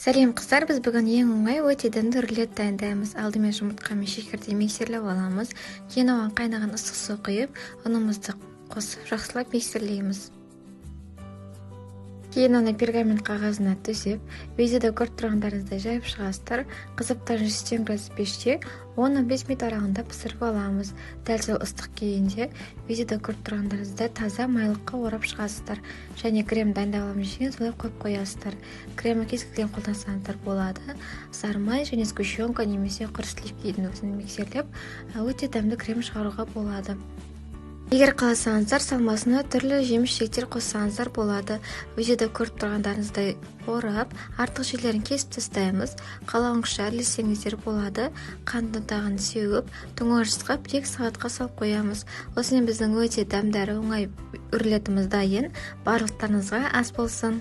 Сәлем, қыздар! Біз бүгін ең оңай, өте дәмді рулет дайындаймыз. Алдымен жұмыртқа мен шекерді миксерлеп аламыз. Кейін оған қайнаған ыстық су құйып, ұнымызды қосып, жақсылап миксерлейміз. Кейін оны пергамент қағазына төсеп, видеода көріп тұрғандарыңыздай жайып шығасыздар. Қызып тұрған 180 градус пеште 10-15 минут аралығында пісіріп аламыз. Дәл сол ыстық күйінде, видеода көріп тұрғандарыңыздай, таза майлыққа орап шығасыздар және крем дайындап аламыз деген солай қойып қоясыздар. Кремі кез келген қолдансаңыздар болады: сары май және сгущенка немесе құр сливкидің өзін миксерлеп, өте дәмді крем шығаруға болады. Егер қаласаңыздар, салмасына түрлі жеміс жидектер қоссаңыздар болады. Видеода көріп тұрғандарыңыздай орап, артық жерлерін кесіп тастаймыз. Қалауыңызша әрлесеңіздер болады. Қант ұнтағын сеуіп, тоңазытқышқа 1-2 сағатқа салып қоямыз. Осымен біздің өте дәмді әрі оңай рулетіміз дайын. Барлықтарыңызға ас болсын!